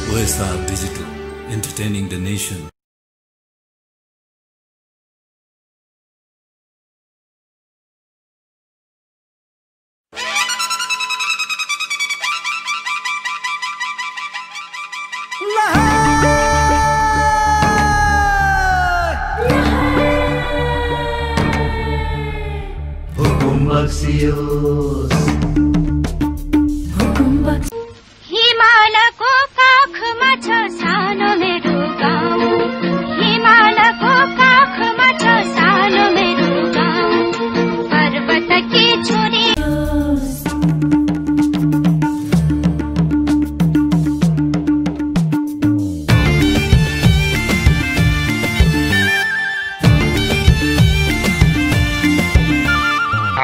OSR Digital, entertaining the nation. हिमालको काखमा छ सानो मेरो गाउँ, हिमालको काखमा छ सानो मेरो गाउँ, पर्वतकी छोरी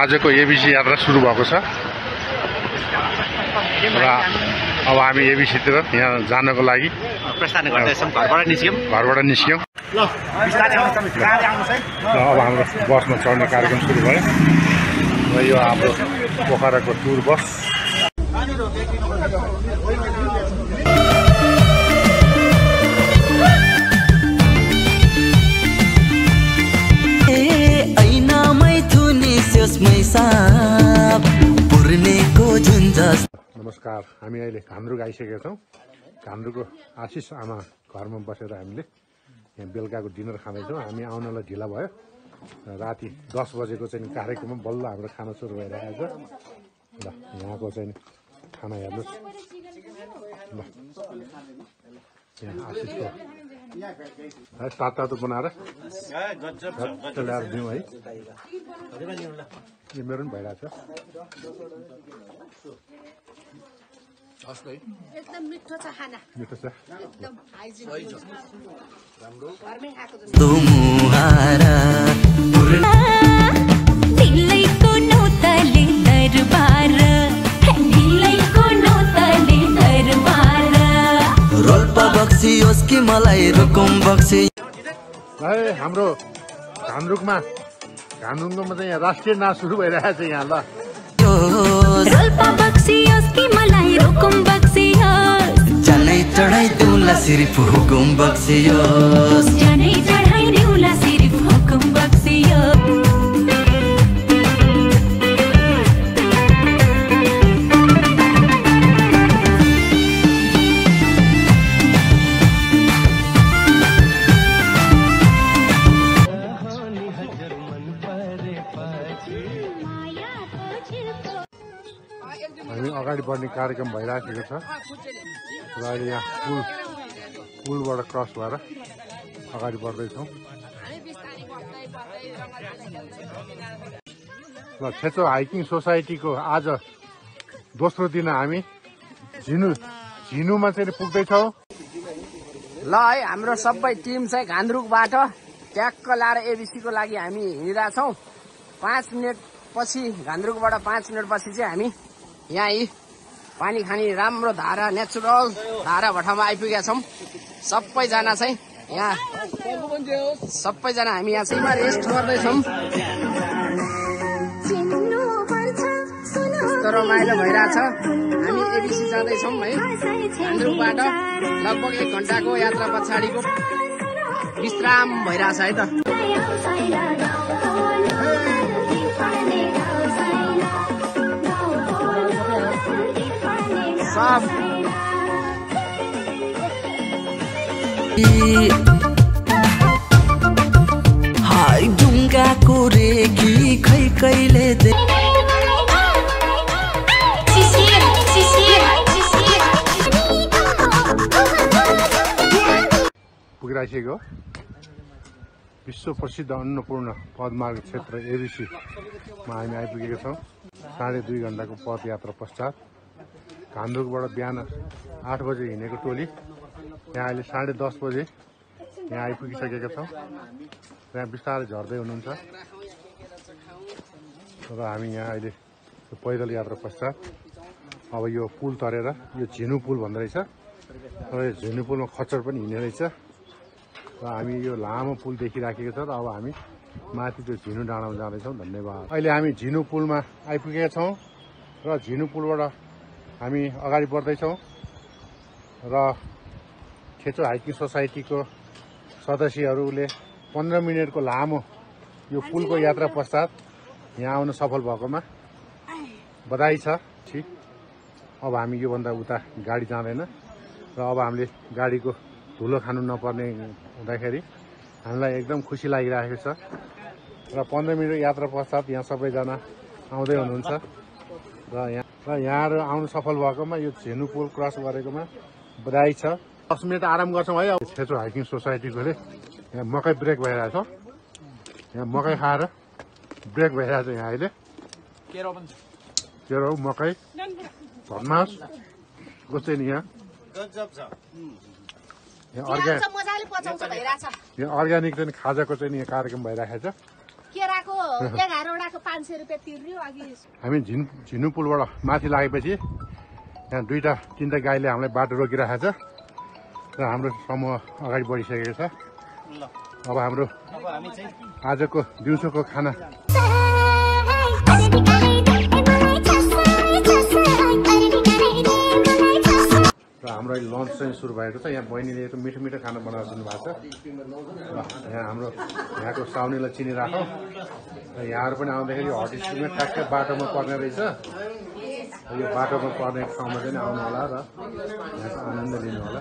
आजको एबिसी यात्रा सुरु भएको छ र अब हामी एबिसीतिर यहाँ जानको लागि प्रस्थान गर्दैछौँ। घरबाट निस्क्यौँ ल अब हाम्रो बसमा चढ्ने कार्यक्रम सुरु भयो र यो हाम्रो पोखराको टुर बस नमस्कार। हामी अहिले घान्द्रुक आइसकेका छौँ। घान्द्रुकको आशिष आमा घरमा बसेर हामीले यहाँ बेलुकाको डिनर खाँदैछौँ। हामी आउनलाई ढिला भयो, राति 10 बजेको चाहिँ कार्यक्रममा बल्ल हाम्रो खाना सुरु भइरहेको छ। ल यहाँको चाहिँ खाना हेर्नुहोस्। ल यहाँ आशिषको तातो बनाएर ल्याएर दिउँ है। यो मेरो पनि भइरहेको छ। एकदम मिठो छ खाना, मिठो छ एकदम हाइजिन राम्रो घरमै खाएको जस्तो। दिलैको नौतले दरबार, दिलैको नौतले दरबार, रोल्पा बक्सियोस् कि मलाई रुकुम बक्सी। हाम्रो घान्द्रुकमा चाहिँ राष्ट्रिय नाच सुरु भइरहेको छ यहाँ। ल रोल्पा बक्सियोस् कि मलाई रुकुम बक्सियोस्, जनै चढाइ दिउँला सिर्फ हुकुम बक्सियोस्, जनै चढाइ दिउँला सिर्फ हुकुम बक्सियोस्। हामी अगाडि बढ्ने कार्यक्रम भइराखेको छ र अहिले यहाँ पुलबाट क्रस भएर अगाडि बढ्दैछौँ। र छेचो हाइकिङ सोसाइटीको आज दोस्रो दिन हामी झिनुमा चाहिँ पुग्दैछौँ। ल है, हाम्रो सबै टिम चाहिँ घान्द्रुकबाट ट्याक्क लाएर एबिसीको लागि हामी हिँडिरहेछौँ। 5 मिनट पछि घान्द्रुकबाट 5 मिनट पछि चाहिँ हामी यहाँ पानी खाने राम्रो धारा, नेचुरल धारा भठामा आइपुगेका छौँ। सबैजना चाहिँ यहाँ सबैजना हामी यहाँ चाहिँ रेस्ट गर्दैछौँ। यस्तो रमाइलो भइरहेछ। हामी एबिसी जाँदैछौँ है। घान्द्रुकबाट लगभग 1 घण्टाको यात्रा पछाडिको विश्राम भइरहेछ है त। हाय ढुङ्गाको रेखी खै कहिले पुगिराखेको विश्व प्रसिद्ध अन्नपूर्ण पदमार्ग क्षेत्र एबिसीमा हामी आइपुगेका छौँ। 2.5 घण्टाको पदयात्रा पश्चात घान्द्रुकबाट बिहान 8 बजे हिँडेको टोली यहाँ अहिले 10:30 बजे यहाँ आइपुगिसकेका छौँ। यहाँ बिस्तारै झर्दै हुनुहुन्छ र हामी यहाँ अहिले पैदल यात्रा पश्चात अब यो पुल तरेर यो झिनु पुल भन्दो रहेछ र यो झिनु पुलमा खच्चर पनि हिँड्ने रहेछ र हामी यो लामो पुल देखिराखेको छ र अब हामी माथि त्यो झिनु डाँडामा जाँदैछौँ। धन्यवाद। अहिले हामी झिनु पुलमा आइपुगेका छौँ र झिनु पुलबाट हामी अगाडि बढ्दैछौँ र छेचो हाइकिङ सोसाइटीको सदस्यहरूले 15 मिनटको लामो यो पुलको यात्रा पश्चात यहाँ आउन सफल भएकोमा बधाई छ। अब हामी योभन्दा उता गाडी जाँदैन र अब हामीले गाडीको धुलो खानु नपर्ने हुँदाखेरि हामीलाई एकदम खुसी लागिरहेको छ र 15 मिनट यात्रा पश्चात यहाँ सबैजना आउँदै हुनुहुन्छ र यहाँ आउनु सफल भएकोमा यो झेनु पुल क्रस गरेकोमा बधाई छ। 10 मिनट आराम गर्छौँ है। अब छेचो हाइकिङ सोसाइटीकोले यहाँ मकै ब्रेक भइरहेछ, यहाँ मकै खाएर ब्रेक भइरहेछ। यहाँ अहिले केरो मकै भन्नास कस्तो नि यहाँ अर्ग्यानिक चाहिँ खाजाको चाहिँ यहाँ कार्यक्रम भइरहेको छ। केराको 11वटाको 500 रुपियाँ तिर्यो। अघि हामी झिनु पुलबाट माथि लागेपछि यहाँ 2-3 गाईले हामीलाई बाटो रोकिरहेको छ र हाम्रो समूह अगाडि बढिसकेको छ। अब हाम्रो आजको दिउँसोको खाना र हाम्रो अहिले लन्च चाहिँ सुरु भएको छ। यहाँ बहिनीले यस्तो मिठो मिठो खाना बनाएर दिनु भएको छ। यहाँ हाम्रो यहाँको साउनीलाई चिनिराखौँ र यहाँहरू पनि आउँदाखेरि हट स्प्रिङमा ठ्याक्कै बाटोमा पर्ने रहेछ। यो बाटोमा पर्ने ठाउँमा चाहिँ आउनु होला र यहाँको आनन्द लिनु होला।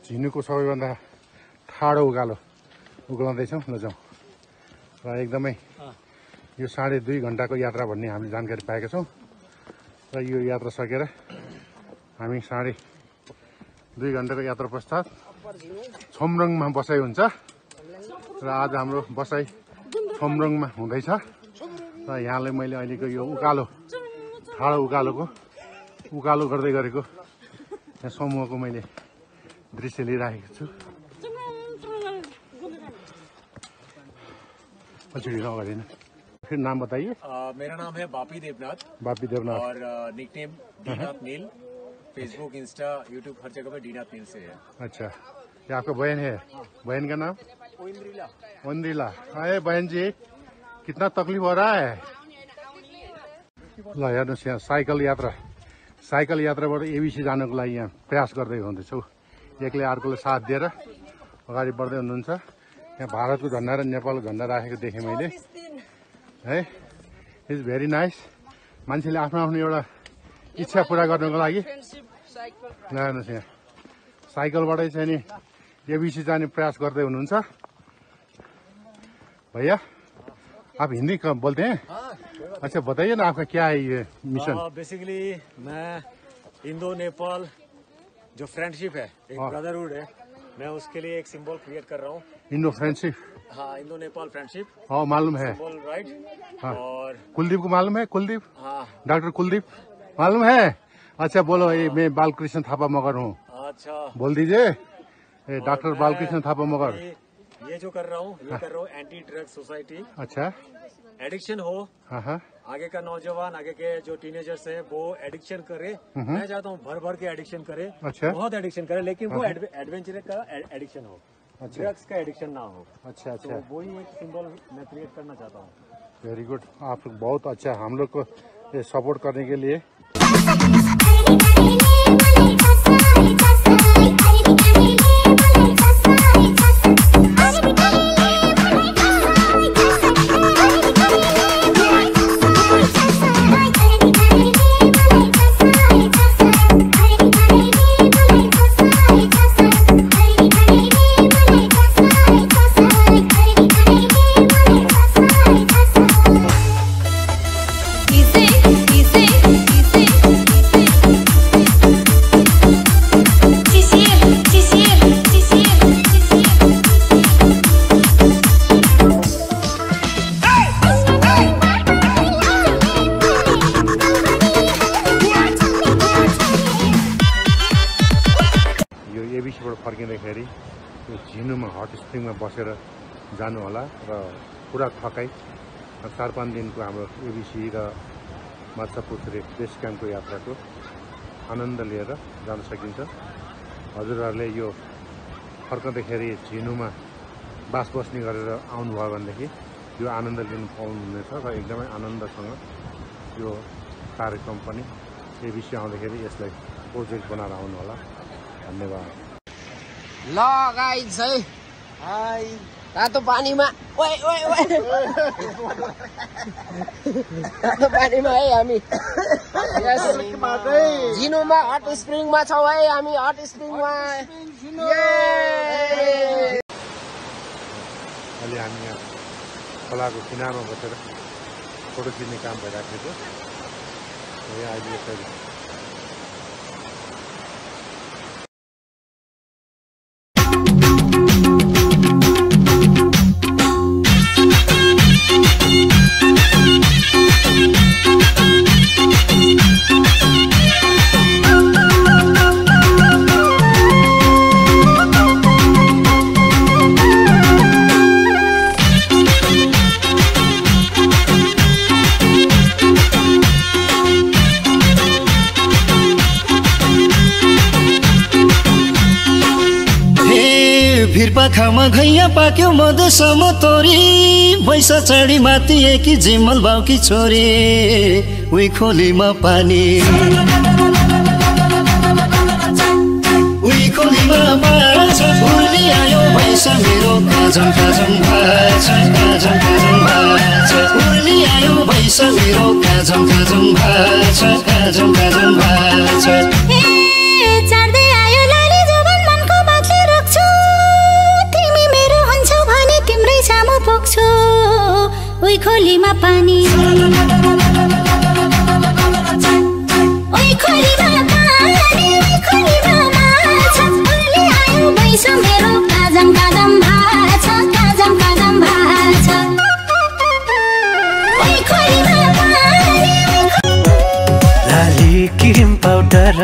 झिनुको सबैभन्दा ठाडो उकालो उक्लाउँदैछौँ लजाउँ र एकदमै यो 2.5 घन्टाको यात्रा भन्ने हामीले जानकारी पाएका छौँ र यो यात्रा सकेर हामी 2.5 घन्टाको यात्रा पश्चात छोमरङमा बसाइ हुन्छ र आज हाम्रो बसाइ छोमरङमा हुँदैछ र यहाँलाई मैले अहिलेको यो उकालो ठाडो उकालो गर्दै गरेको यहाँ समूहको मैले दृश्य लिइरहेको छु। अगाडि फिर नाम बताइए। मेरा नाम है बापी देवनाथ और निकनेम डीनाथ नील। फेसबुक, इंस्टा, यूट्यूब हर जगह पे डीनाथ नील से है। अच्छा, ये आपका बहन है? बहन का नाम ओंद्रिला। अरे बहन जी, कितना तकलीफ हो रहा है? ल हेर्नुहोस् यहाँ साइकल यात्राबाट एबिसी जानको लागि यहाँ प्रयास गर्दै हुँदैछौ। एकले अर्कोले साथ दिएर अगाडि बढ्दै हुनुहुन्छ। यहाँ भारतको झन्डा र नेपालको झन्डा राखेको देखेँ मैले है। It's very nice. मान्छेले आफ्नो एउटा इच्छा पूरा गर्नको लागि हेर्नुहोस् यहाँ साइकलबाटै चाहिँ नि एबिसी जाने प्रयास गर्दै हुनुहुन्छ। भैया आप हिंदी कब बोलते हैं? अच्छा बताइए ना आपका क्या है ये मिशन? बेसिकली मैं इंडो नेपाल जो फ्रेंडशिप है, एक ब्रदरहुड है, मैं उसके लिए एक सिंबल क्रिएट कर रहा हूँ। Indo friendship? हाँ, इंडो नेपाल फ्रेंडशिप। हाँ मालूम है। राइट। हाँ। और कुलदीप को मालूम है? कुलदीप? हाँ, डॉक्टर कुलदीप मालूम है? अच्छा बोलो। ये मैं बालकृष्ण थापा मगर हूँ। अच्छा बोल दीजिए। डॉक्टर बालकृष्ण थापा मगर। ये जो कर रहा हूँ, ये कर रहा हूँ एंटी ड्रग सोसाइटी। अच्छा। एडिक्शन हो, हाँ, आगे का नौजवान, आगे के जो टीनेजर्स है वो एडिक्शन करे। मैं चाहता हूँ भर के एडिक्शन करे। अच्छा। बहुत एडिक्शन करे, लेकिन वो एडवेंचर का एडिक्शन हो, ड्रग्स का एडिक्शन ना हो। अच्छा। तो वही एक सिंबल मैं क्रिएट करना चाहता हूँ। Very good. आप लोग बहुत अच्छा हम लोग को ये सपोर्ट करने के लिए। फर्किँदाखेरि यो झिनुमा हट स्प्रिङमा बसेर जानु होला र पुरा थकाइ 4-5 दिनको हाम्रो एबिसी र माछापुच्छ्रे बेस क्याम्पको यात्राको आनन्द लिएर जान सकिन्छ। हजुरहरूले यो फर्कँदाखेरि झिनुमा बास बस्ने गरेर आउनुभयो भनेदेखि यो आनन्द लिनु पाउनुहुनेछ र एकदमै आनन्दसँग यो कार्यक्रम पनि एबिसी आउँदाखेरि यसलाई प्रोजेक्ट बनाएर आउनु होला। धन्यवाद। ल गाइज है तातो पानीमा तातो पानीमा है हामी झिनुमा हट स्प्रिङमा छौँ है हामी हट स्प्रिङमा। अहिले हामी यहाँ खोलाको किनारमा बसेर फोटो खिच्ने काम भइरहेको छ। अहिले यसरी भिरपाखामा घैया पाक्यो मधेसम्म तोरी भैसा चढी मातिए कि जिमल बाउकी छोरी उही खोलीमा पानी उही खोलीमा माछ भुली आयो भैसा मेरो काजम काजम भाछ काजम काजम भाछ भुली आयो भैसा मेरो काजम काजम भाछ काजम काजम भाछ। उही खोलीमा पानी उही खोलीमा पानी उही खोलीमा माछ भुली आयो भैसा मेरो काजम काजम भाछ काजम काजम भाछ उही खोलीमा पानी लाली क्रिम पाउडर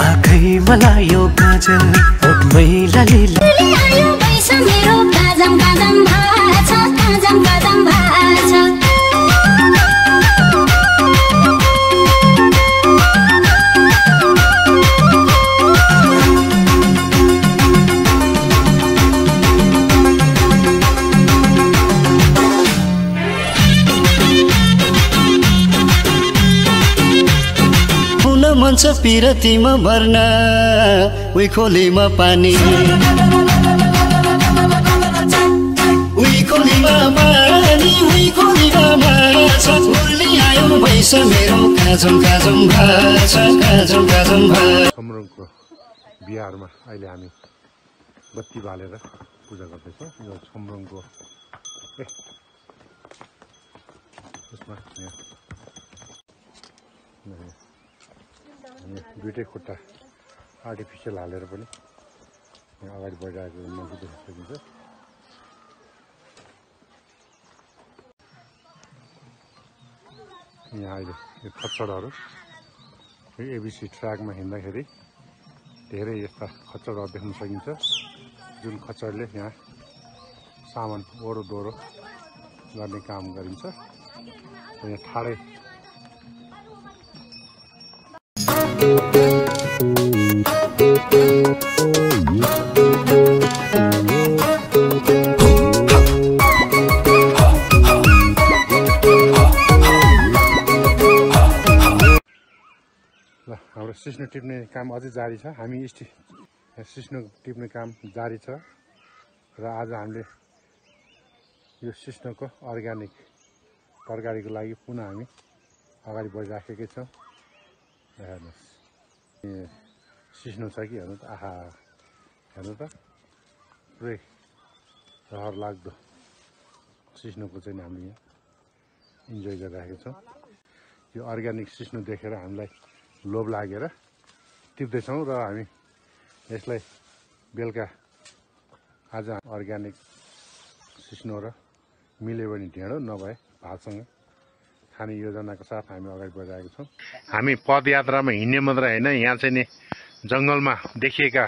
आँखैमा लायो गाजर ओठमै लाली भुली आयो भैसा मेरो काजम काजम भाछ काजम काजम भाछ। मन छ पिरतीमा भर्न उही खोलीमा पानी उही खोलीमा पानी उही खोलीमा माछ भुली आयो भैसा मेरो काजम काजम भाछ काजम काजम भाछ। छम्रुङको बिहारमा अहिले हामी बत्ती बालेर पूजा गर्दैछौँ। यो छम्रुङको यसमा दुईटै खुट्टा आर्टिफिसियल हालेर पनि यहाँ अगाडि बढिरहेको मान्छे देख्न सकिन्छ। यहाँ अहिले यो खच्चडहरू एबिसी ट्र्याकमा हिँड्दाखेरि धेरै यस्ता खच्चडहरू देख्न सकिन्छ जुन खच्चडले यहाँ सामान ओरो दोहोरो गर्ने काम गरिन्छ। यहाँ ठाडै हाम्रो सिस्नो टिप्ने काम अझै जारी छ। हामी सिस्नो टिप्ने काम जारी छ र आज हामीले यो सिस्नोको अर्ग्यानिक तरकारीको लागि पुनः हामी अगाडि बढिराखेकै छौँ। हेर्नुहोस् सिस्नो छ कि हेर्नु त आहा हेर्नु त पुरै रहर लाग्दो सिस्नोको चाहिँ हामीले यहाँ इन्जोय गरिरहेको छौँ। यो अर्ग्यानिक सिस्नो देखेर हामीलाई लोभ लागेर टिप्दैछौँ र हामी यसलाई बेलुका आज अर्ग्यानिक सिस्नो र मिल्यो भने ढेँडो नभए भातसँग खाने योजनाको साथ हामी अगाडि बढिरहेका छौँ। हामी पदयात्रामा हिँड्ने मात्र होइन, यहाँ चाहिँ नि जङ्गलमा देखिएका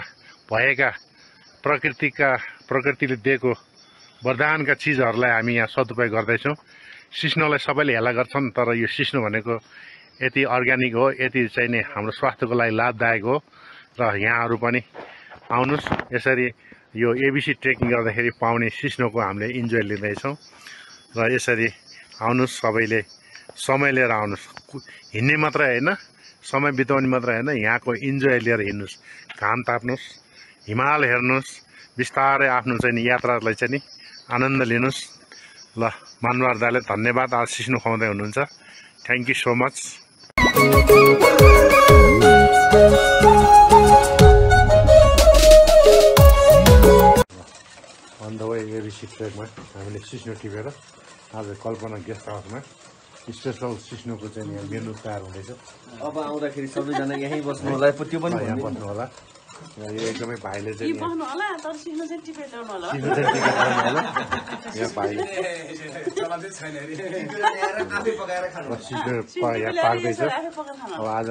भएका प्रकृतिले दिएको वरदानका चिजहरूलाई हामी यहाँ सदुपयोग गर्दैछौँ। सिस्नोलाई सबैले हेला गर्छन्, तर यो सिस्नो भनेको यति अर्ग्यानिक हो, यति चाहिँ नि हाम्रो स्वास्थ्यको लागि लाभदायक हो र यहाँहरू पनि आउनुहोस्, यसरी यो एबिसी ट्रेकिङ गर्दाखेरि पाउने सिस्नोको हामीले इन्जोय लिँदैछौँ र यसरी आउनुहोस् सबैले समय लिएर आउनुहोस् हिँड्ने मात्रै होइन समय बिताउने मात्रै होइन यहाँको इन्जोय लिएर हिँड्नुहोस् घाम ताप्नुहोस् हिमाल हेर्नुहोस् बिस्तारै आफ्नो चाहिँ नि यात्रालाई चाहिँ नि आनन्द लिनुहोस् ल मानवार दाले धन्यवाद आज सिस्नो खुवाउँदै हुनुहुन्छ thank you so much on the way ABC ट्रेकमा हामीले सिस्नो टिपेर आज कल्पना गेस्ट हाउसमा स्पेसल सिस्नोको चाहिँ यहाँ मेनु तयार हुँदैछ अब आउँदाखेरि सबैजना यहीँ बस्नु होला त्यो पनि यहाँ बस्नु होला यो एकदमै भाइले चाहिँ सिस्नो चाहिँ टिपेर ल्याउनु होला यहाँ भाइले सिस्नो यहाँ पाक्दैछ अब आज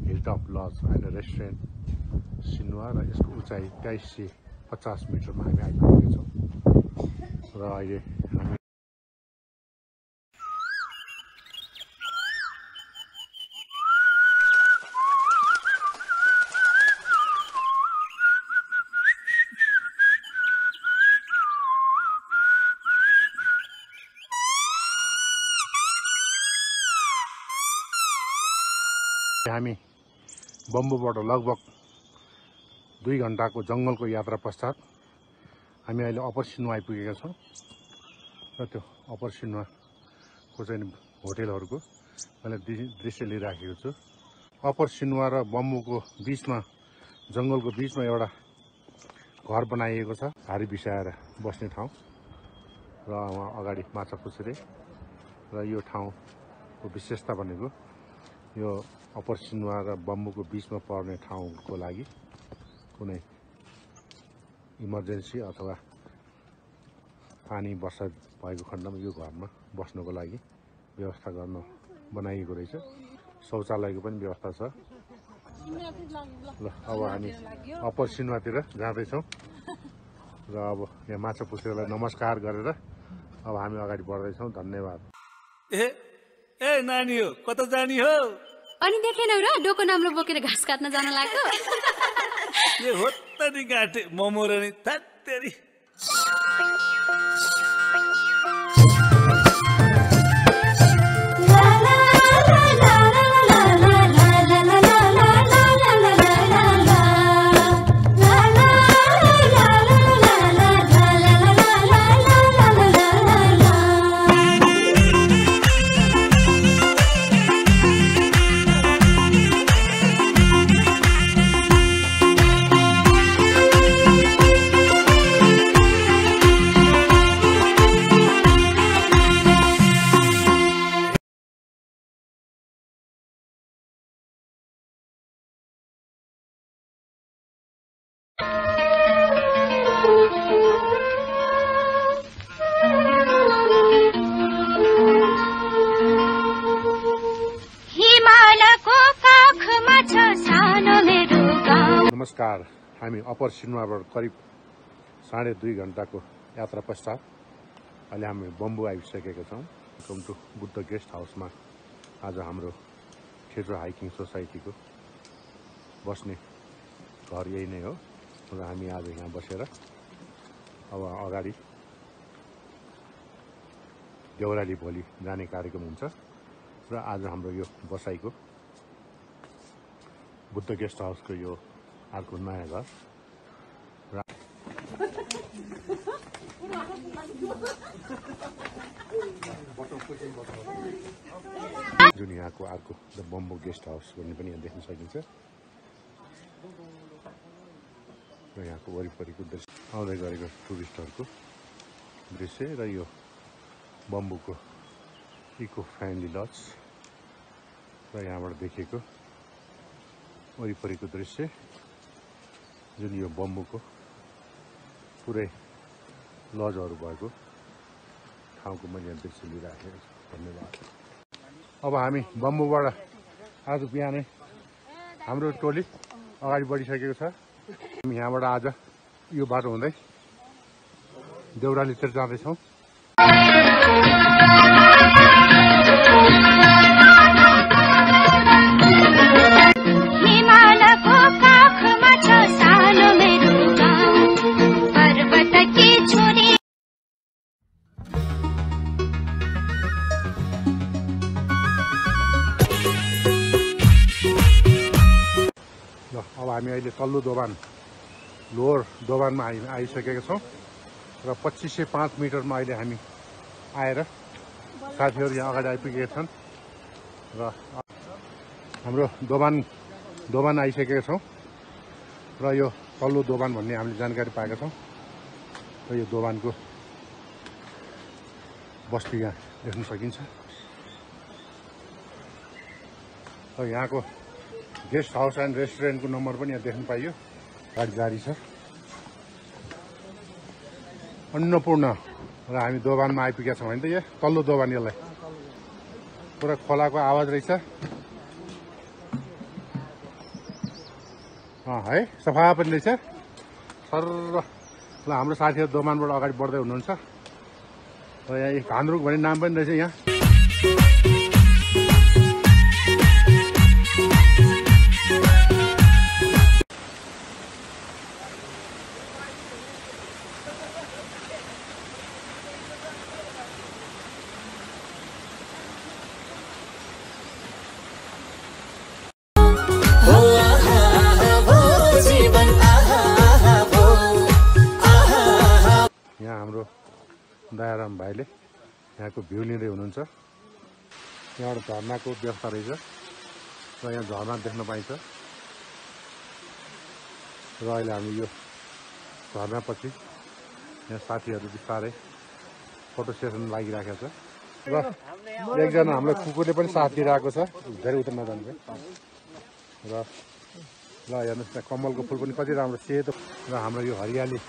हिलटप लज होइन रेस्टुरेन्ट सिनुवा र यसको उचाइ 2350 मिटरमा हामी आइपुगेका छौँ र अहिले हामी हामी बम्बूबाट लगभग 2 घण्टाको जङ्गलको यात्रा पश्चात हामी अहिले अप्पर सिनुवा आइपुगेका छौँ र त्यो अप्पर सिनुवाको चाहिँ होटेलहरूको मैले दृश्य लिइराखेको छु अप्पर सिनुवा र बम्बूको बिचमा जङ्गलको बिचमा एउटा घर बनाइएको छ भारी बिसाएर बस्ने ठाउँ र वहाँ अगाडि माछा पुछ्रे र यो ठाउँको विशेषता भनेको यो अप्पर सिनुवा र बम्बूको बिचमा पर्ने ठाउँको लागि कुनै इमर्जेन्सी अथवा पानी वर्षा भएको खण्डमा यो घरमा बस्नको लागि व्यवस्था गर्न बनाइएको रहेछ शौचालयको पनि व्यवस्था छ ल अब हामी अप्पर सिनुवातिर जाँदैछौँ र अब यहाँ माछा पुछ्रेलाई नमस्कार गरेर अब हामी अगाडि बढ्दैछौँ धन्यवाद ए नानी हो कता जानी हो अनि देखेनौ र डोको नाम्रो बोकेर घाँस काट्न जान लाग्यो ये होत्ता नि गाटे मोमो र नि तत्तेरी नमस्कार हामी अप्पर सिनुवाबाट करिब 2.5 घण्टाको यात्रा पश्चात अहिले हामी बम्बू आइसकेका छौँ वेलकम टु बुद्ध गेस्ट हाउसमा आज हाम्रो ठेटो हाइकिङ सोसाइटीको बस्ने घर यही नै हो र हामी आज यहाँ बसेर अब अगाडि देउराली भोलि जाने कार्यक्रम हुन्छ र आज हाम्रो यो बसाइको बुद्ध गेस्ट हाउसको यो अर्को नयाँ घर जुन यहाँको अर्को द बम्बू गेस्ट हाउस भन्ने पनि यहाँ देख्न सकिन्छ र यहाँको वरिपरिको दृश्य आउँदै गरेको टुरिस्टहरूको दृश्य र यो बम्बूको इको फ्रेन्डली लज र यहाँबाट देखिएको वरिपरिको दृश्य जुन यो बम्बूको पुरै लजहरू भएको ठाउँको मैले यहाँ दृश्य लिइराखेको छु धन्यवाद अब हामी बम्बूबाट आज बिहानै हाम्रो टोली अगाडि बढिसकेको छ हामी यहाँबाट आज यो बाटो हुँदै देउरालीतिर जाँदैछौँ अब हामी अहिले तल्लो दोभान लोवर दोभानमा आइसकेका छौँ र 2505 मिटरमा अहिले हामी आएर साथीहरू यहाँ अगाडि आइपुगेका छन् र हाम्रो दोभान आइसकेका छौँ र यो तल्लो दोभान भन्ने हामीले जानकारी पाएका छौँ र यो दोभानको बस्ती यहाँ देख्न सकिन्छ र यहाँको गेस्ट हाउस एन्ड रेस्टुरेन्टको नम्बर पनि यहाँ देख्न पाइयो गाडी जारी छ अन्नपूर्ण र हामी दोभानमा आइपुगेका छौँ होइन त यहाँ तल्लो दोभान यसलाई पुरा खोलाको आवाज रहेछ है सफा पनि रहेछ सर ल हाम्रो साथीहरू दोभानबाट अगाडि बढ्दै हुनुहुन्छ र यहाँ घान्द्रुक भन्ने नाम पनि रहेछ यहाँ हाम्रो दयाराम भाइले यहाँको भ्यू लिँदै हुनुहुन्छ यहाँबाट झर्नाको व्यवस्था रहेछ र यहाँ झर्ना देख्न पाइन्छ र अहिले हामी यो झर्नापछि यहाँ साथीहरू बिस्तारै फोटो सेसन लागिरहेको छ र एकजना हाम्रो कुकुरले पनि साथ दिइरहेको छ धेरै उता नजान्छ र ल हेर्नुहोस् त्यहाँ कमलको फुल पनि कति राम्रो सेतो र हाम्रो यो हरियाली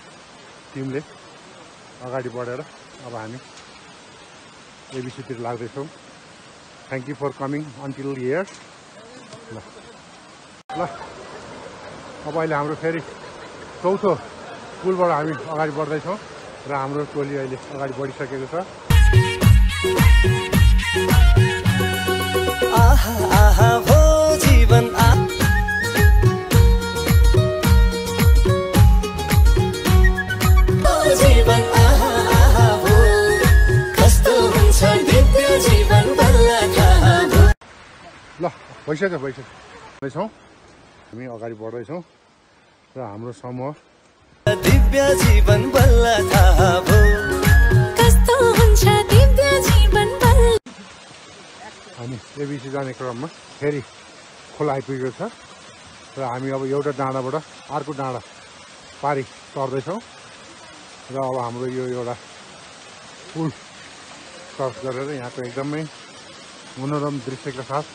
टिमले अगाडि बढेर अब हामी एबिसीतिर लाग्दैछौँ thank you for coming until here ल अब अहिले हाम्रो फेरि चौथो पुलबाट हामी अगाडि बढ्दैछौँ र हाम्रो टोली अहिले अगाडि बढिसकेको छ ल भइसक्यो हामी अगाडि बढ्दैछौँ र हाम्रो समूह दिव्य जीवन बल्ल थाहा भयो कस्तो हुन्छ दिव्य जीवन बल्ल हामी एबिसी जाने क्रममा फेरि खोला आइपुगेको छ र हामी अब एउटा डाँडाबाट अर्को डाँडा पारी चढ्दैछौँ र अब हाम्रो यो एउटा पुल क्रस गरेर यहाँको एकदमै मनोरम दृश्यका साथ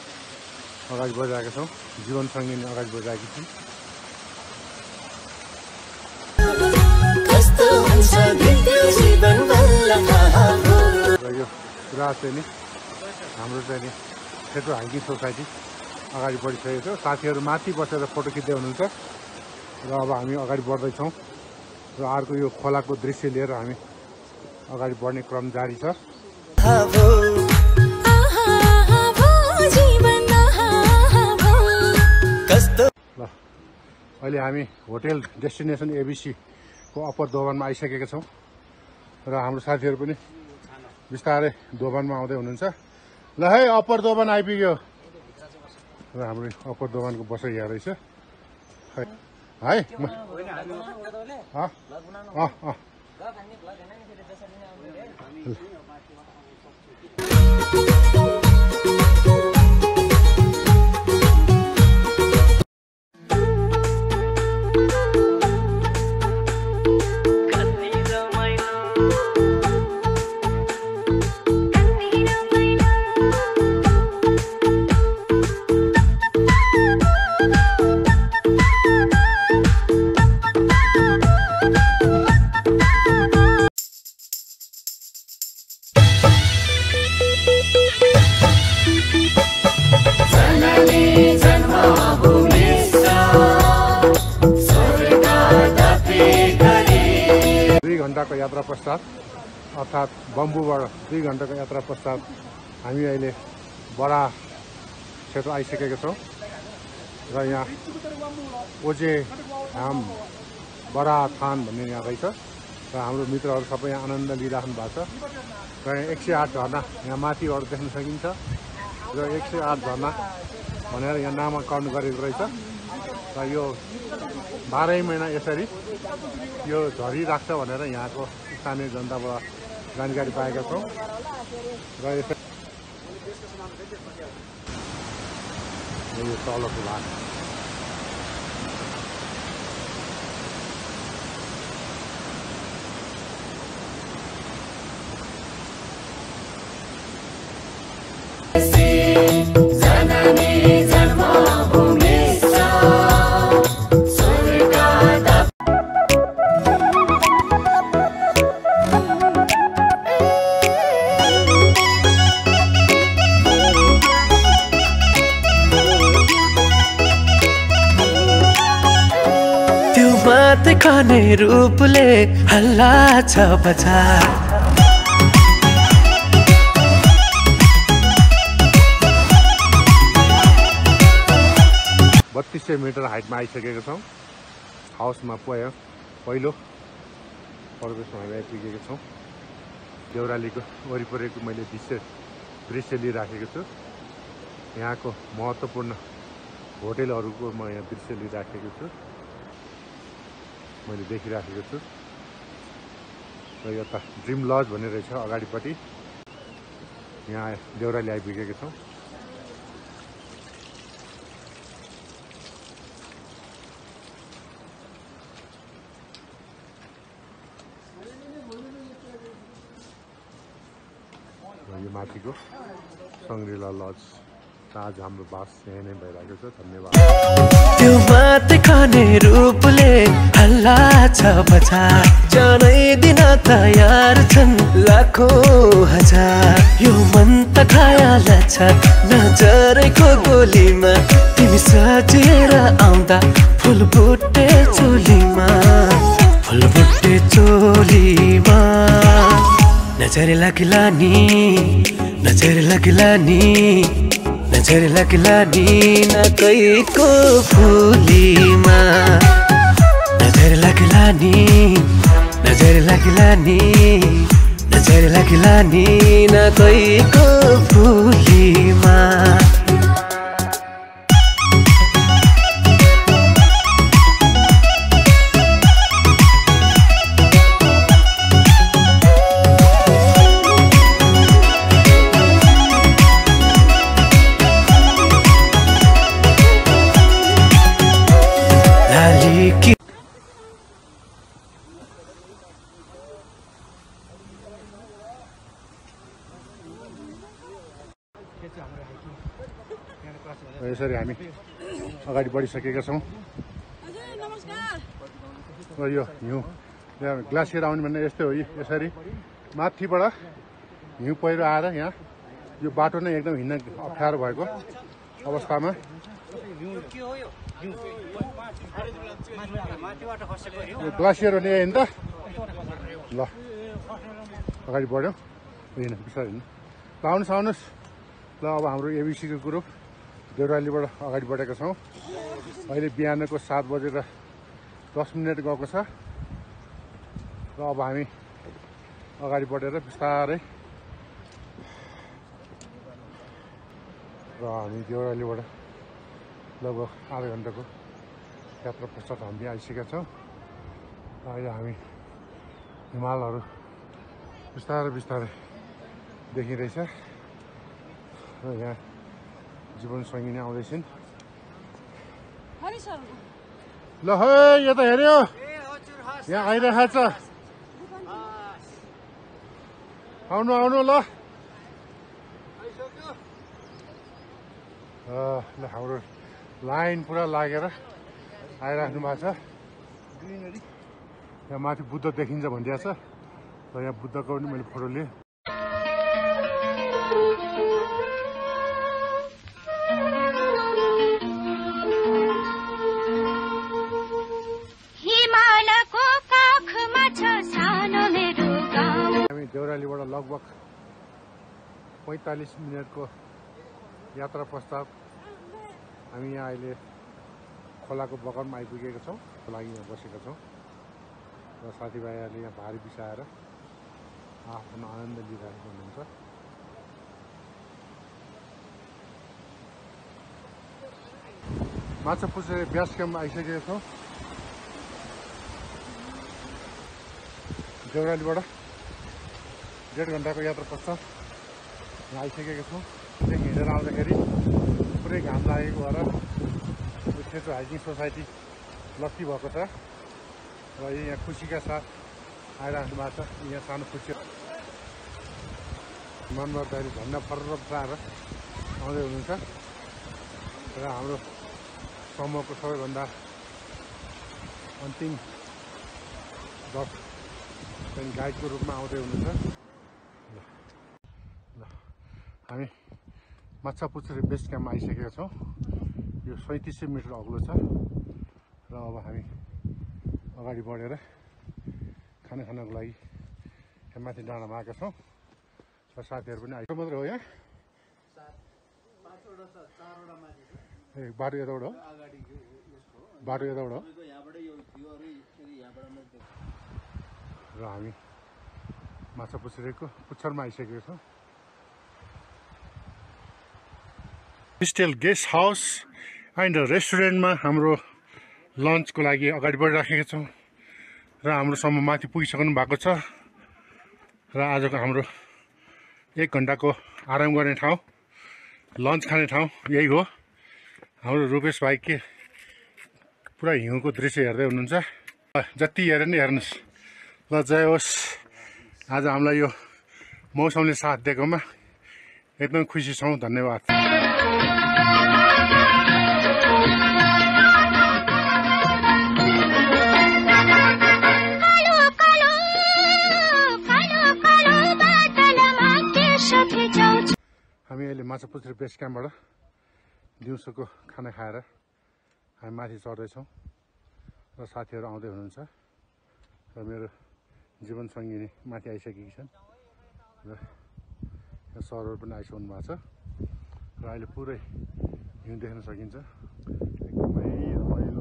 अगाडि बढिरहेका छौँ जीवनसँगै नै अगाडि बढिरहेकी छौँ र यो कुरा चाहिँ नि हाम्रो चाहिँ नि सेतो हाइकिङ सोसाइटी अगाडि बढिसकेको छ साथीहरू माथि बसेर फोटो खिच्दै हुनुहुन्छ र अब हामी अगाडि बढ्दैछौँ र अर्को यो खोलाको दृश्य लिएर हामी अगाडि बढ्ने क्रम जारी छ ल अहिले हामी होटेल डेस्टिनेसन एबिसीको अप्पर दोभानमा आइसकेका छौँ र हाम्रो साथीहरू पनि बिस्तारै दोभानमा आउँदै हुनुहुन्छ ल है अप्पर दोभान आइपुग्यो र हाम्रो अप्पर दोभानको बसाइ यहाँ रहेछ है घण्टाको यात्रा पश्चात अर्थात् बम्बूबाट 2 घण्टाको यात्रा पश्चात हामी अहिले बडा क्षेत्र आइसकेका छौँ र यहाँ ओजे धाम बडा थान भन्ने यहाँ रहेछ र हाम्रो मित्रहरू सबै यहाँ आनन्द लिइराख्नु भएको छ र यहाँ 108 झरना यहाँ माथिबाट देख्न सकिन्छ र 108 झरना भनेर यहाँ नामाकरण गरेको रहेछ र यो 12 महिना यसरी यो झरिराख्छ भनेर यहाँको स्थानीय जनताबाट जानकारी पाएका छौँ र यसरी यो तलको भाग खाने रूपले हल्ला छ बजार 3200 मिटर हाइटमा आइसकेका छौँ हाउसमा पहिलो प्रवेशमा हामी आइपुगेका छौँ देउरालीको वरिपरिको मैले दृश्य लिइराखेको छु यहाँको महत्त्वपूर्ण होटेलहरूको म यहाँ दृश्य लिइराखेको छु मैले देखिराखेको छु र यता ड्रिम लज भन्ने रहेछ अगाडिपट्टि यहाँ देउराली आइपुगेका छौँ यो माथिको सङ्ग्रिला लज आज हाम्रो बास यही नै भइरहेको छ धन्यवाद त्यो मात खाने रूपले हल्ला छ बजार जनै दिन तयार छन् लाखौं हजार यो मन त खायाल छ नजरको गोलीमा तिमी सजिएर आउँदा फुलबुट्टे चोलीमा नजर लाग्ला नि नजर लाग्ला नि नकैको फुलीमा नजर लाग्ला नि नकैको फुलीमा यसरी हामी अगाडि बढिसकेका छौँ र यो हिउँ ग्लासियर आउने भन्ने यस्तै हो यसरी माथिबाट हिउँ पहिरो आएर यहाँ यो बाटो नै एकदम हिँड्न अप्ठ्यारो भएको अवस्थामा ग्लासियर हो नि होइन त ल अगाडि बढ्यो हिँड बिस्तारै हिँड्नु ल आउनुहोस् ल अब हाम्रो एबिसीको ग्रुप देउरालीबाट अगाडि बढेका छौँ अहिले बिहानको 7 बजेर 10 मिनट गएको छ र अब हामी अगाडि बढेर बिस्तारै र हामी देउरालीबाट लगभग आधा घन्टाको यात्रा पश्चात हामी आइसकेका छौँ अहिले हामी हिमालहरू बिस्तारै देखिरहेछ र यहाँ जीवन सङ्गिनी आउँदैछन् ल है यता हेऱ्यो यहाँ आइरहेको छ आउनु ल हाम्रो लाइन पुरा लागेर आइराख्नु भएको छ यहाँ माथि बुद्ध देखिन्छ भनिदिएको छ र यहाँ बुद्धको पनि मैले फोटो लिएँ देउरालीबाट लगभग 45 मिनटको यात्रा पश्चात हामी यहाँ अहिले खोलाको बगरमा आइपुगेका छौँ लागि यहाँ बसेका छौँ र साथीभाइहरूले यहाँ भारी बिसाएर आफ्नो आनन्द लिइरहेको हुनुहुन्छ माछापुच्छ्रे बेस क्याम्प आइसकेका छौँ। देउरालीबाट 1.5 घन्टाको यात्रा पश्चात यहाँ आइसकेका छौँ। त्यहाँ हिँडेर आउँदाखेरि पुरै घाम लागेको भएर खेचो हाइकिङ सोसाइटी लक्की भएको छ र यहाँ खुसीका साथ आइराख्नु भएको छ। यहाँ सानो खुसी मनबाट अहिले झन्डा फर्र पराएर आउँदै हुनुहुन्छ र हाम्रो समूहको सबैभन्दा अन्तिम दल गाइडको रूपमा आउँदै हुनुहुन्छ। हामी माछापुच्छ्रे बेस क्याम्पमा आइसकेका छौँ। यो 3700 मिटर अग्लो छ र अब हामी अगाडि बढेर खाना खानको लागि यहाँ माथि डाँडामा आएका छौँ र साथीहरू पनि आइसक्यो मात्रै हो। यहाँ ए बाटो यताबाट हो, बाटो यताबाट हो र हामी माछापुच्छ्रेको पुच्छरमा आइसकेका छौँ। क्रिस्टल गेस्ट हाउस एन्ड रेस्टुरेन्टमा हाम्रो लन्चको लागि अगाडि बढिराखेका छौँ र हाम्रो समूह माथि पुगिसक्नु भएको छ र आजको हाम्रो 1 घन्टाको आराम गर्ने ठाउँ, लन्च खाने ठाउँ यही हो। हाम्रो रूपेश भाइ के पुरा हिउँको दृश्य हेर्दै हुनुहुन्छ। जति हेरे नि हेर्नुहोस्। ल जय होस्। आज हामीलाई यो मौसमले साथ दिएकोमा एकदम खुसी छौँ। धन्यवाद। हामी अहिले माछापुच्छ्रे बेस क्याम्पबाट दिउँसोको खाना खाएर हामी माथि चढ्दैछौँ र साथीहरू आउँदै हुनुहुन्छ र मेरो जीवन सङ्गिनी माथि आइसकेकी छन् र सरहरू पनि आइसक्नु भएको छ र अहिले पुरै हिउँ देख्न सकिन्छ। एकदमै रमाइलो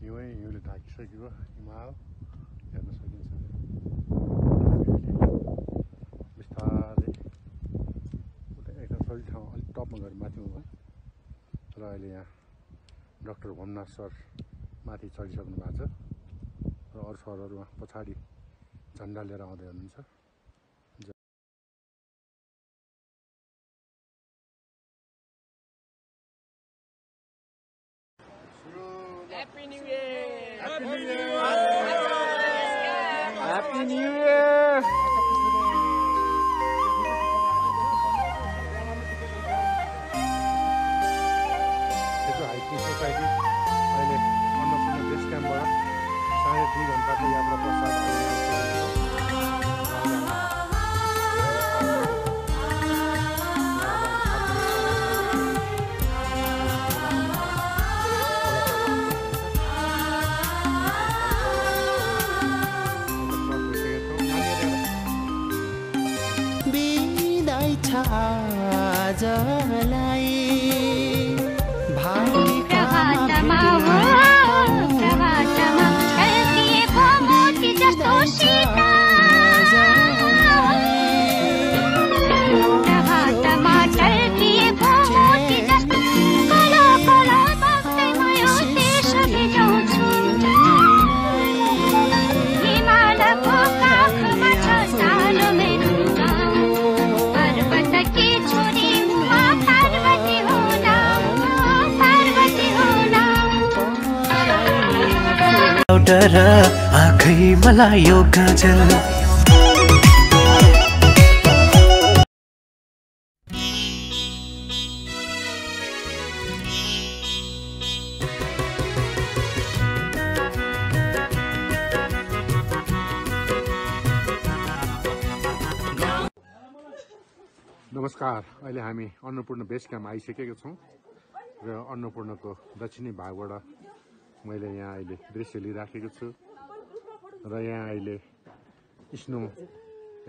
हिउँले ढाकिसकेको हिमाल हेर्न सकिन्छ। बिस्तारै एकदम सजिलो ठाउँ अलिक टपमा गएर माथि हो र अहिले यहाँ डाक्टर भोमनाथ सर माथि चढिसक्नु भएको छ र अरू सरहरू पछाडि झन्डा लिएर आउँदै हुनुहुन्छ। Happy New Year! Happy New Year! Happy New Year! Hiking society अहिले अन्नपूर्ण बेस क्याम्पबाट 2.5 घन्टाको यात्रा पश्चात बिदाई छ आजलाई डर आँखै मलाई यो काजल नमस्कार। अहिले हामी अन्नपूर्ण बेस क्याम्प आइसकेका छौँ र अन्नपूर्णको दक्षिणी भागबाट मैले यहाँ अहिले दृश्य लिइराखेको छु र यहाँ अहिले स्नो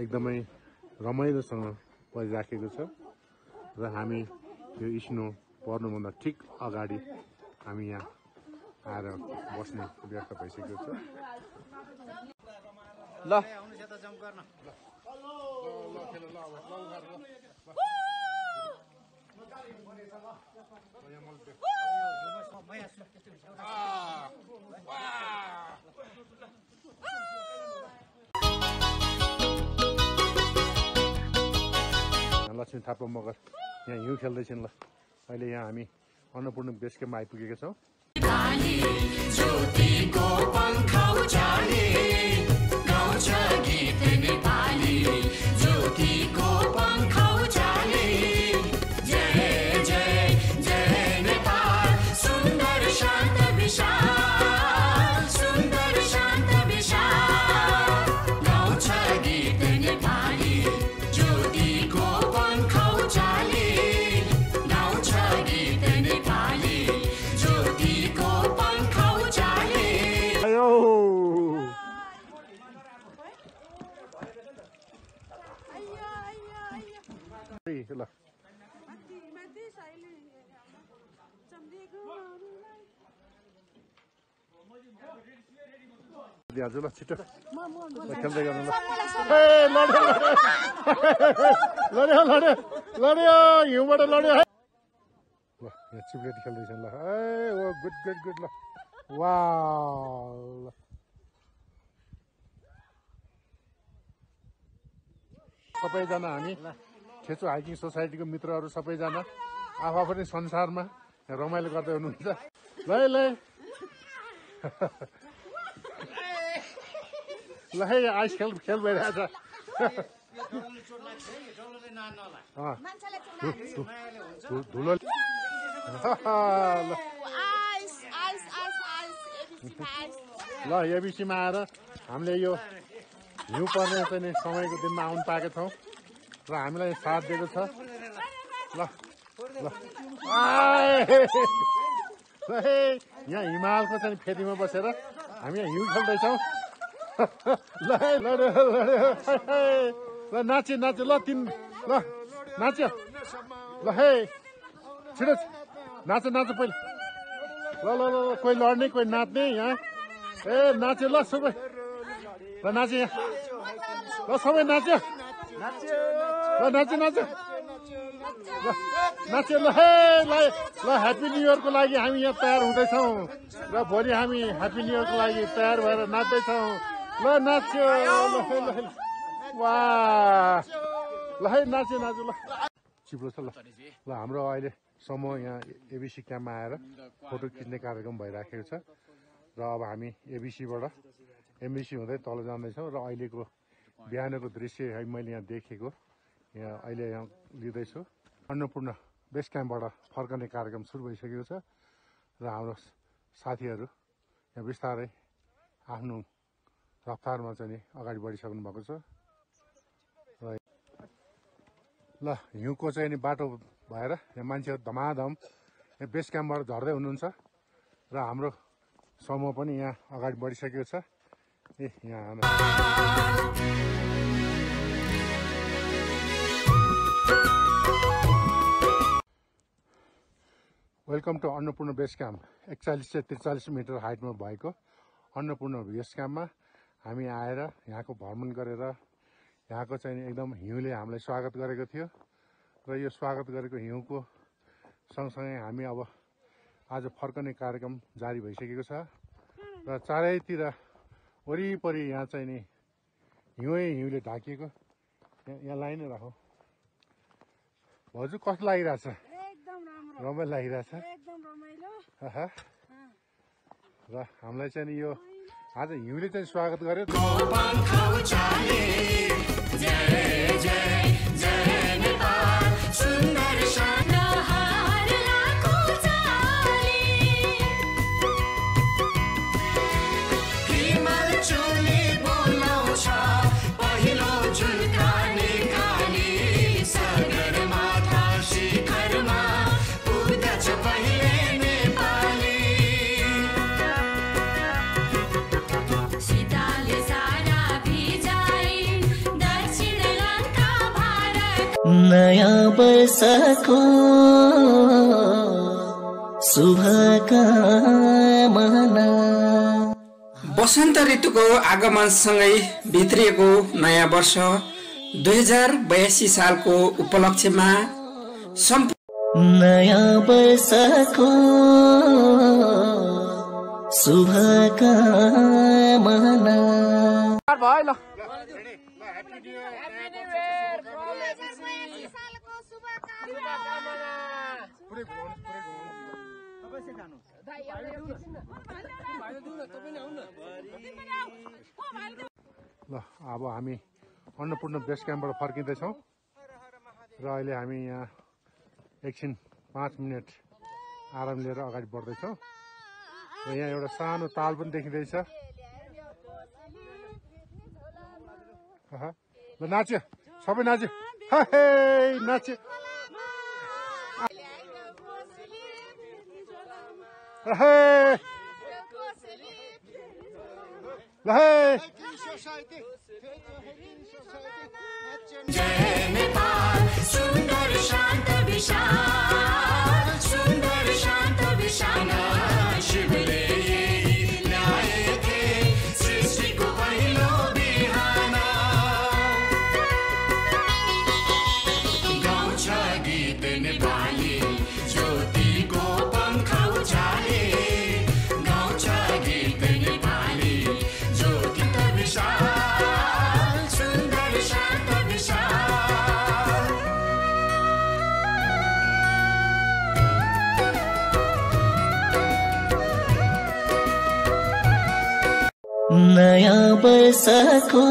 एकदमै रमाइलोसँग परिराखेको छ र हामी यो स्नो पर्नुभन्दा ठिक अगाडि हामी यहाँ आएर बस्ने व्यवस्था भइसकेको छ। ल लक्ष्मी थापा मगर यहाँ हिउँ खेल्दैछन् ल अहिले यहाँ हामी अन्नपूर्ण बेस क्याम्पमा आइपुगेका छौँ दिइहाल्छु ल छिटो खेल्दै गर्नु ल लड्यो लड्यो लड्यो हिउँबाट लड्यो ल यहाँ चिप्लेटी खेल्दैछन् ल ओ गुड गुड गुड ल वाउ सबैजना हामी खेचो हाइकिङ सोसाइटीको मित्रहरू सबैजना आफू पनि संसारमा रमाइलो गर्दै हुनुहुन्छ ल ल ल है आइस खेल भइरहेछ धुलो ल एबिसीमा आएर हामीले यो हिउँ पर्ने चाहिँ समयको दिनमा आउनु पाएका छौँ र हामीलाई साथ दिएको छ ल ल यहाँ हिमालको चाहिँ फेदीमा बसेर हामी यहाँ हिउँ खेल्दैछौँ ल लड्यो लड्यो ल नाच्यो नाच्यो ल तिन ल नाच्यो ल हे छिटो नाच्यो नाच्यो पहिले ल ल ल कोही लड्ने कोही नाच्ने यहाँ ए नाच्यो ल सबै ल नाच्यो यहाँ ल सबै नाच्यो ल नाच्यो नाच्यो ल नाच्यो ल हे ल ह्याप्पी न्यु इयरको लागि हामी यहाँ तयार हुँदैछौँ र भोलि हामी ह्याप्पी न्यु इयरको लागि तयार भएर नाच्दैछौँ ल नाच्यो ल वाह ल है नाच्यो नाच्यो ल चिप्लो छ ल ल हाम्रो अहिले समूह यहाँ एबिसी क्याम्पमा आएर फोटो खिच्ने कार्यक्रम भइराखेको छ र अब हामी एबिसीबाट एमबिसी हुँदै तल जाँदैछौँ र अहिलेको बिहानको दृश्य है मैले यहाँ देखेको यहाँ अहिले यहाँ लिँदैछु अन्नपूर्ण बेस क्याम्पबाट फर्कने कार्यक्रम सुरु भइसकेको छ र हाम्रो साथीहरू यहाँ बिस्तारै आफ्नो रफ्तारमा चाहिँ अगाडि बढिसक्नु भएको छ र ल हिउँको चाहिँ नि बाटो भएर यहाँ मान्छेहरू धमाधम यहाँ बेस क्याम्पबाट झर्दै हुनुहुन्छ र हाम्रो समूह पनि यहाँ अगाडि बढिसकेको छ ए यहाँ welcome to Annapurna base camp 41 से 43 मिटर हाइटमा भएको अन्नपूर्ण बेस क्याम्पमा हामी आएर यहाँको भ्रमण गरेर यहाँको चाहिँ एकदम हिउँले हामीलाई स्वागत गरेको थियो र यो स्वागत गरेको हिउँको सँगसँगै हामी अब आज फर्कने कार्यक्रम जारी भइसकेको छ र चारैतिर वरिपरि यहाँ चाहिँ नि हिउँले ढाकिएको यहाँ लाइन राखौँ हजुर कस्तो लागिरहेछ रमाइलो लागिरहेछ र हामीलाई चाहिँ यो आज हिउँले चाहिँ स्वागत गर्यो नयाँ वर्षको शुभकामना। वसन्त ऋतुको आगमनसँगै भित्रिएको नयाँ वर्ष 2082 सालको उपलक्ष्यमा नयाँ वर्षको शुभकामना भयो ल ल अब हामी अन्नपूर्ण बेस क्याम्पबाट फर्किँदैछौँ र अहिले हामी यहाँ एकछिन 5 मिनट आराम लिएर अगाडि बढ्दैछौँ र यहाँ एउटा सानो ताल पनि देखिँदैछ। ल नाच्यो सबै नाच्यो नाच्यो जय नेपाल सुन्दर शान्त विशाल सुन्दर शान्त विशाल शिवले ल्याएथे सृष्टिको पहिलो बिहान गाउँछ गीत नेपाली ज्योतिको पङ्ख उचाले गाउँछ गीत नेपाली ज्योति त विशाल नयाँ वर्षको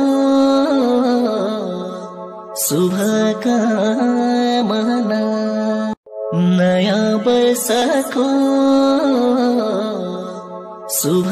शुभकामना नयाँ वर्षको शुभ